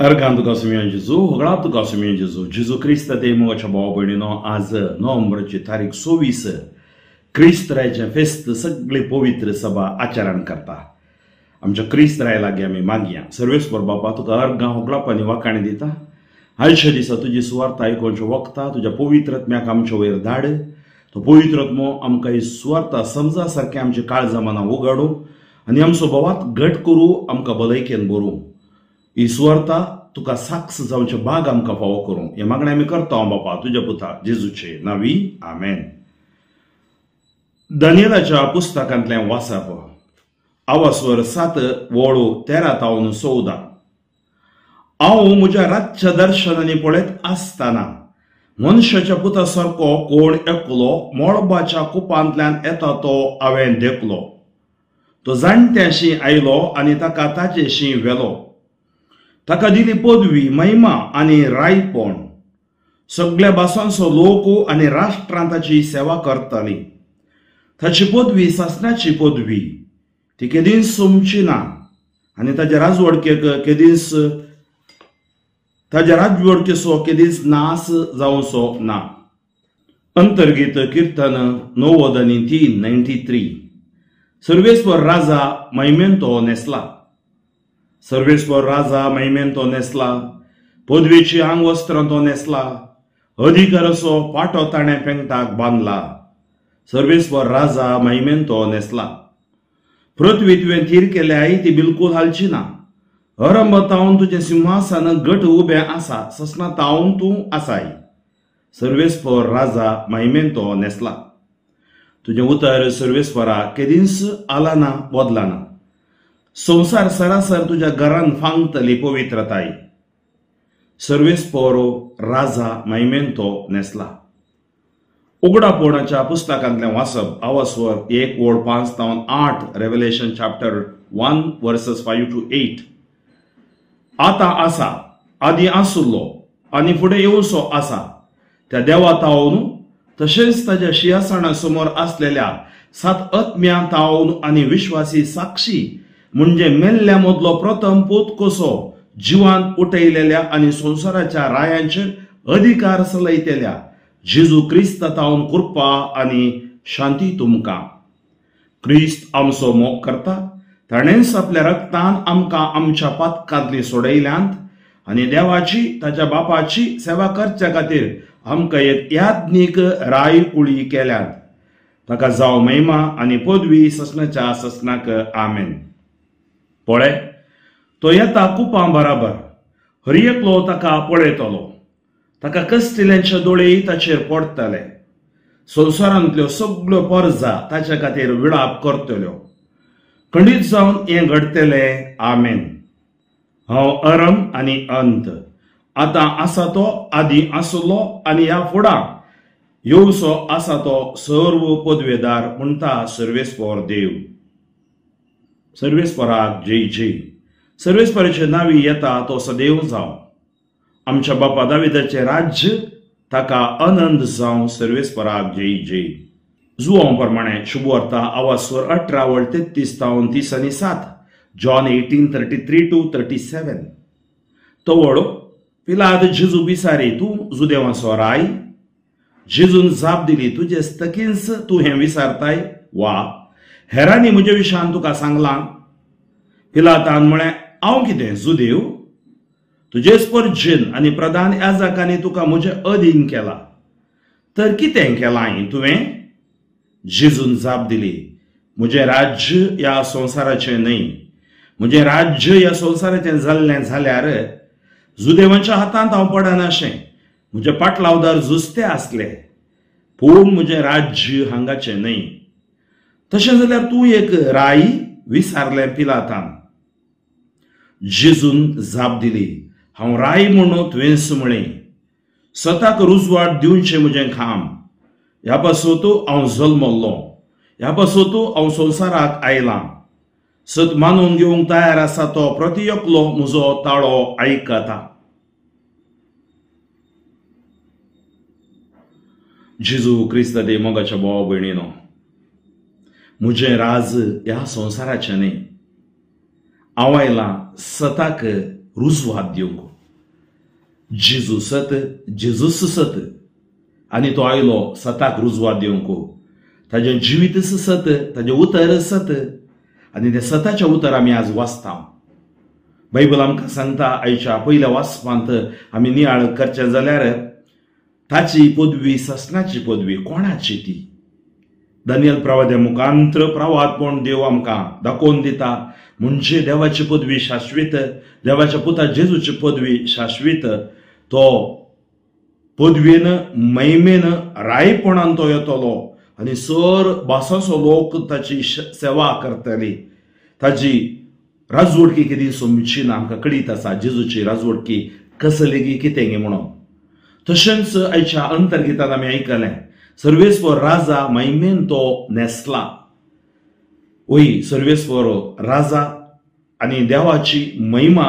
अर्गां तुका सुमया जेजू, होगळा तुका सुमया जेजू. जेजू क्रिस्त ते मोगाच्या भाव भयणीनो, आज नोव्हेंबराची तारीख 26, क्रिस्त रायाचें फेस्त सगळे पवित्र सभा आचरण करता. आमच्या क्रिस्त राया लागीं आमी मागया. सर्वेस्पर बापा, तुका अर्गां होगळाप आनी वाखाणी दिता. आयच्या दिसा तुजी सुवार्थ आयकुचे वखता तुज्या पवित्र आत्म्याक आमच्या वयर धाड. तो पवित्र आत्मो आमकां ही सुवार्थ समजा सारकें आमच्या काळजा मनां उगाडूं आनी आमचो भावात घट करूं, आमकां भलायकेन भरूं. ही सुवार्ता तुका साक्ष जावचे भाग आमकां फावो करूं. हें मागणें आमी करता हांव बापा तुज्या पुता जेजूचे नांवी, आमेन. दानियेलाच्या पुस्तकांतलें वाचप, आवासवर 7 वळू 13 तावन 14. हांव म्हज्या रातच्या दर्शनांनी पळयत आसतना मनशाच्या पुता सारको कोण एकलो मळबाच्या कुपांतल्यान येता तो हांवें देखलो. तो जाणट्याशी आयलो आनी ताका ताचेशी व्हेलो. ताका दिली पदवी, महिमा आनी रायपण. सगळ्या भासांचो लोक आनी राष्ट्रां ताची सेवा करताली. ताची पदवी सासणाची पदवी, ती केदींच सोंपची ना आनी ताच्या राजवडकेक केदींच ताच्या राजवडकेचो केदींच नाश जावचो ना. अंतर्गीत किर्तन 93 93. सर्वेस्पर राजा महिमेन तो न्हेसला. सर्वेस्पर राजा महिमेन तो न्हेसला, पदवेची आंगवस्त्रां तो न्हेसला, अधिकाराचो पाटो ताणें पेंगटाक बांदला. सर्वेस्पर राजा महिमेन तो न्हेसला. पृथ्वी तुवें थीर केल्याय ती बिलकूल हालची ना. अरंभ तावन तुजें सिंहासन घट उबें आसा, ससना तावन तूं आसाय. सर्वेस्पर राजा महिमेन तो न्हेसला. तुजें उतर सर्वेस्परा केदींच आलाना बदलाना. संवसार सरासर तुज्या घरान फांगतली पवित्रताय. सर्वेस्पर राजा महिमेन तो न्हेसला. उगडापोणाच्या पुस्तकांतलें वाचप, आवासवर 1 ओळ 5 तावन 8, रेव्हलेशन चॅप्टर 1 वर्सेस 5 to 8. आतां आसा, आदीं आसुल्लो आनी फुडें येवचो आसा त्या देवा तावन, तशेंच ताज्या शिंयासना समोर आसलेल्या 7 आत्म्यां तावन आनी विश्वासी साक्षी म्हणजे मेल्ल्या मदलो प्रथम पूत कसो जिवान उठयलेल्या आनी संवसाराच्या रायांचेर अधिकार चलयतल्या जेजू क्रिस्त तावन कृपा आनी शांती तुमकां. क्रिस्त आमचो मोग करता, ताणेंच आपल्या रक्तान आमकां आमच्या पातकांतली सोडयल्यांत आनी देवाची ताच्या बापाची सेवा करच्या खातीर आमकां एक याज्ञीक राय कुळी केल्यात. ताका जावं महिमा आनी पदवी ससनाच्या ससनाक, आमेन. पळय, तो येता कुपां बराबर, हर एकलो ताका पळयतलो. ताका कस्टिल्यांचे दोळे ताचेर पडटले. संवसारांतल्यो सगल्यो परजा ताच्या खातीर विळाप करतल्यो. खंडीत जावन हें घडटलें, आमेन. हांव अरम आनी अंत, आतां आसा तो, आदीं आसलो आनी ह्या फुडां येवचो आसा तो सर्व पदवेदार म्हणटा सर्वेस्पर देव. सर्वेस्पराक जय जय. सर्वेस्पराचे नांवी येता तो सदैव जावं. आमच्या बापा दाविदाचें राज्य ताका आनंद जावं. सर्वेस्पराक जय जय. जुवां प्रमाणे शुभवार्ता आवासवर 18 वळ 33 तावन 30 आनी 7, जॉन 18 33 to 37. तवळ पिलाद जेजू विसारी, तूं जुदेवांचो राय? जेजून जाप दिली, तुजे स्तकींच तूं हें विसारताय वा हेरांनी म्हज्या विशयान तुका सांगलां? पिलातान म्हळें, हांव कितें जुदेव? तुजेच परजेन आनी प्रधान याजकांनी तुका म्हजे अधीन केला, तर कितें केलां तुवें? जेजून जाप दिली, म्हजें राज्य ह्या संवसाराचें न्हय. म्हजें राज्य ह्या संवसाराचें जाल्लें जाल्यार जुदेवांच्या हातांत हांव पडनाशें. म्हजे पाटलावदार जुस्ते आसले, पूण म्हजें राज्य हांगाचें न्हय. तशें जाल्यार तूं एक राय? विसारलें पिलातान. जेजून जाप दिली, हांव राय म्हणून तुवेंच म्हळें. सताक रुजवाड दिवचें म्हजें काम. ह्या पासत हांव जल्मल्लो, ह्या पासत हांव संवसाराक आयलां. सत मानून घेवंक तयार आसा तो प्रति एकलो म्हजो ताळो आयकता. जेजू क्रिस्त दे मोगाच्या भाव भयणीनो, म्हजें राज ह्या संवसाराचें न्हय. हांव आयलां सताक रुजवात दिवंक. जेजू सत, जेजूस सत आनी तो आयलो सताक रुजवात दिवंक. ताजें जिवीत सत, ताजें उतर सत आनी तें सताचें उतर आमी आज वाचता. बायबल आमकां सांगता आयच्या पयल्या वाचपांत आमी नियाळ करचें जाल्यार ताची पदवी सासणाची पदवी कोणाची ती? दानियल प्रवाद्या मुखांत्र प्रवादपण देव आमकां दाखोवन दिता. म्हणजे देवाची पदवी शाश्वीत, देवाच्या पुता जेजूची पदवी शाश्वीत. तो पदवेन महिमेन रायपणान तो येतलो आनी सर भासाचो लोक ताची सेवा करतली. ताजी राजवटकी कितें समची ना, आमकां कळीत आसा जेजूची राजवटकी कसली कितें म्हणून. तशेंच आयच्या अंतर्गीतान आमी आयकलें सर्वेस्वर राजा महिमेन तो न्हेसला. वय सर्वेस्वर राजा आनी देवाची महिमा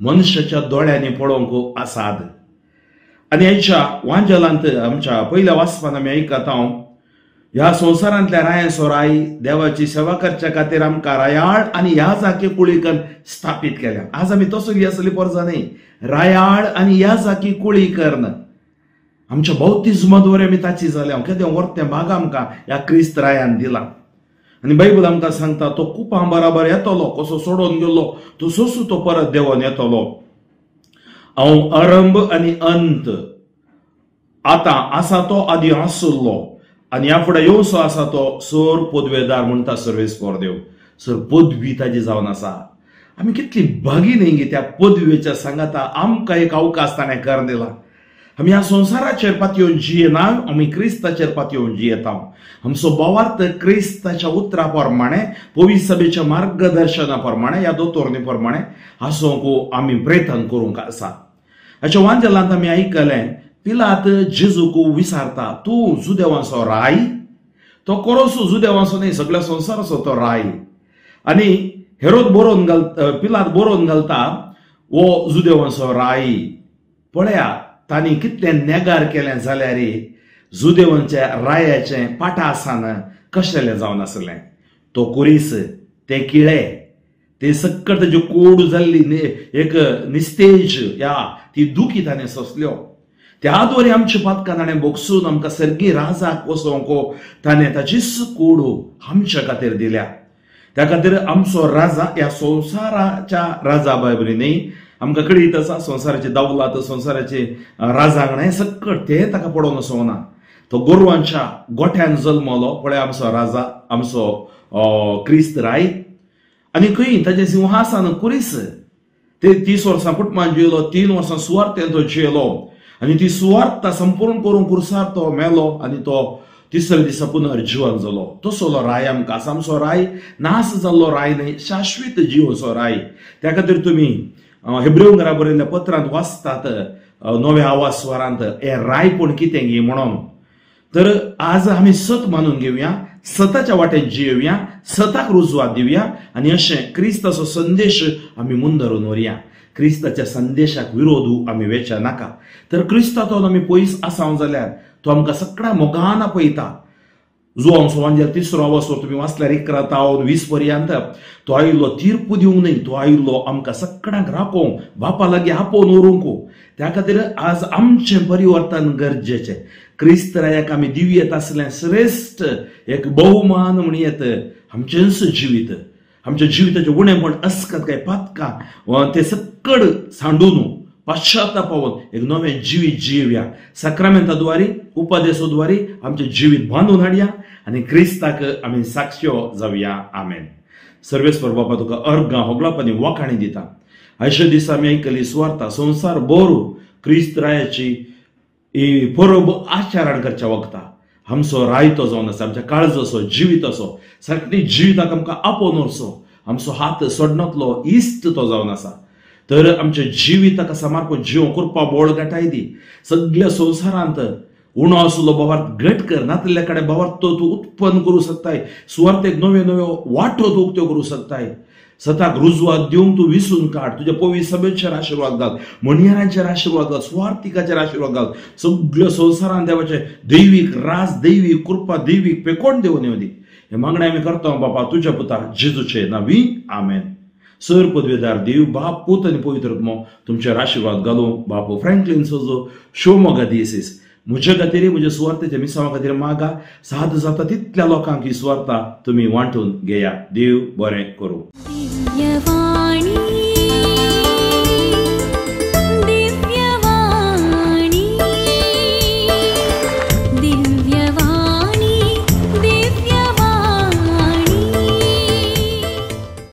मनशाच्या दोळ्यांनी पळोवंक आसात. आनी आयच्या वांजलांत आमच्या पयल्या वाचपान आमी आयकता ह्या संवसारांतल्या रायांचो राय देवाची सेवा करच्या खातीर आमकां रायाळ आनी ह्या जाकी कुळीकन स्थापीत केल्या. आज आमी तसली आसली पोरजा न्ही, रायाळ आनी ह्या जाकी कुळी करून आमच्या बौतिज्मा द्वारे आमी ताची जाल्या. केदें वर्तें भाग आमकां ह्या क्रिस्त रायान दिला. आनी बायबल आमकां सांगता तो कुपां बराबर येतलो, कसो सोडून गेलो तसोच तो परत देंवन येतलो. हांव आरंभ आनी अंत, आतां आसा तो आदी आसुल्लो आनी ह्या फुडें येवचो आसा तो सर पदवेदार म्हणटा सर्वेस्पर देव. सर पदवी ताजी जावन आसा. आमी कितली भागी न्ही गे त्या पदवेच्या सांगाता आमकां एक अवकाश ताणें कर दिला. आमी ह्या संवसाराचेर पातयेवन जियेना, आमी क्रिस्ताचेर पातयेवन जियेता. आमचो भावार्थ क्रिस्ताच्या उतरा प्रमाणे, पवित्र सभेच्या मार्गदर्शना प्रमाणे, ह्या दोतोरणी प्रमाणे आसूंक आमी प्रयत्न करूंक आसा. हाच्या वांजलांत आमी आयकलें पिलात जेजूक विचारता तूं जुदेवांचो राय? तो कोरोसो जुदेवांचो न्ही, सगळ्या संवसाराचो तो राय. आनी हेरोद बरोवन घाल, पिलात बरोवन घालता वो जुदेवांचो राय. पळया तांणी कितलें नेगार केलें जाल्यार जुदेवांच्या रायाचें पाटासान कशें जावन आसलें. तो कुरीस, ते किळे, ते सक्कट ताज्यो कोड जाल्ली एक निस्तेज ह्या ती दुखी ताणें सोंसल्यो. त्या द्वारे आमच्या पातकां ताणें भोगसून आमकां सर्गी राजाक वचोंक ताणें ताचीच कोड आमच्या खातीर दिल्या. त्या खातीर आमचो राजा ह्या संवसाराच्या राजा बरोबर न्ही, आमकां कळीत आसा संवसाराचे दावलात, संवसाराचे राजांक न्हय सक्कट ते ताका पडोवन वचोंक ना. तो गोरवांच्या गोठ्यान जल्मलो. पळय आमचो राजा, आमचो क्रिस्त राय. आनी खंय ताजें सिंहासन कुरीस. ते 30 वर्सां कुटुंबान जियेलो, 3 वर्सां सुवार्थेन तो जियेलो आनी ती सुवार्थ संपूर्ण करूंक कुर्सार तो मेलो आनी तो तिसऱ्या दिसा पुनर्जिवन जालो. तसलो राय आमकां आसा. आमचो राय नास जाल्लो राय न्ही, शाश्वीत जिवचो राय. त्या खातीर तुमी हेब्रेव घरा बरयल्ल्या पत्रांत वाचतात नव्या आवाज स्वरांत हे राय पण कितें गी म्हणून. तर आज आमी सत मानून घेवया, सताच्या वाटेन जियोवया, सताक रुजवात दिवया आनी अशें क्रिस्ताचो संदेश आमी मुंदरून व्हरया. क्रिस्ताच्या संदेशाक विरोध आमी वेच्या नाका. तर क्रिस्तातून आमी पयस आसाव जाल्यार तो आमकां सगळ्या मोगान आपयता. जुवांव सोवांजेर तिसरो आवाज तुमी वाचल्यार 11 तावन 20 पर्यंत तो आयिल्लो तीर्प दिवंक न्हय, तो आयिल्लो आमकां सगळ्यांक राखोवंक, बापा लागीं आपोवन व्हरूंक. त्या खातीर आज आमचें परिवर्तन गरजेचें. क्रिस्त रायाक आमी दिवयेत आसलें श्रेश्ठ एक बहुमान म्हणयेत आमचेंच जिवीत, आमच्या जिविताचें उणेपण अस्कत काय पातकां ते सक्कड सांडून पश्चातापावन एक नवें जिवीत जिवया. साक्रामेंता द्वारे, उपदेसो द्वारे आमचें जिवीत बांदून हाडया आनी क्रिस्ताक आमी साक्ष्यो जावया. आमेन. सर्वेस्पर बापा तुका अर्गां होगळप आनी वाखाणी दिता. अशे दिसा आमी आयकली सुवार्ता संवसार भर क्रिस्त रायाची ही परब आचरण करच्या वखता आमचो रायतो जावन आसा, आमच्या काळजाचो जिविताचो सगळी जिविताक आमकां आपोवन व्हरचो, आमचो हात सोडणांतलो इश्ट तो जावन आसा. तर आमच्या जिविताक सामको जीव करपा बोळ गाठाय दी. सगळ्या संवसारांत उणो आसलो भावार्थ घट कर, नातल्या कडेन भावार्थ तो तूं उत्पन्न करूं शकताय, सुवार्थेक नव्यो नव्यो वाटो तूं उक्त्यो करूं शकताय. सताक रुजवात दिवंक तूं विसून काड, तुज्या पवित्र सभेचेर आशिर्वाद घाल, म्हणयारांचेर आशिर्वाद घाल, सुवार्थिकाचेर आशिर्वाद घाल. सगळ्या संवसारांत देवाचे दैवीक राज, दैवीक कृपा, दैवीक पेकोण देवून येवं दी. हे मागणें आमी करता बापा तुज्या पुता जेजूचे नांवी. आमेन. सर पदवेदार देव बाप पूत आनी पवित्र आत्मो तुमचेर आशिर्वाद घालूं. बापू फ्रँकलीन सोजो शिवमोगा दियेसीस म्हजे खातीर म्हज्या सुवार्थेच्या मिसांवा खातीर मागा. साद जाता तितल्या लोकांक ही सुवार्ता तुमी वांटून घेया. देव बरें करूं.